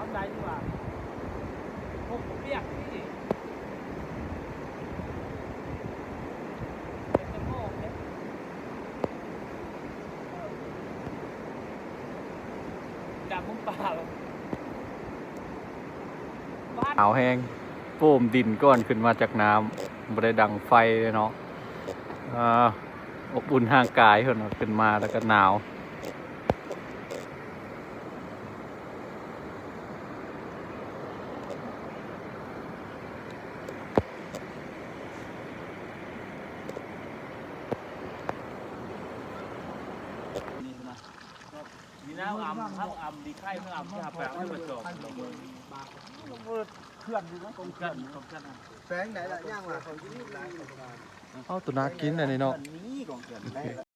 ທຳໄດ້ຢູ່ວ່າ ໂອ້ ປຽກນີ້ ດຳມຶງປາ ໜາວແຮງ ໂປ້ມດິນກ່ອນຂຶ້ນມາຈາກນ້ຳ ບໍ່ໄດ້ດັງໄຟເລີຍເນາະ ອ່າ ອົບອຸ່ນຮ່າງກາຍເພິ່ນວ່າ ຂຶ້ນມາແລ້ວກໍໜາວ. ນີ້ນະ ມີນ້ຳອຳ ເຮົາອຳ ມີໄຂ່ເຮົາອຳ ທີ່ເຮົາໄປເອົາມາຈອກ ເຂື່ອນຢູ່ນະ ກອງເຂື່ອນ ແປງໃດລະ ຍ່າງວ່າ ເອົາ ຕົວໜ້າກິນອັນນີ້ເນາະ ມີກອງເຂື່ອນ.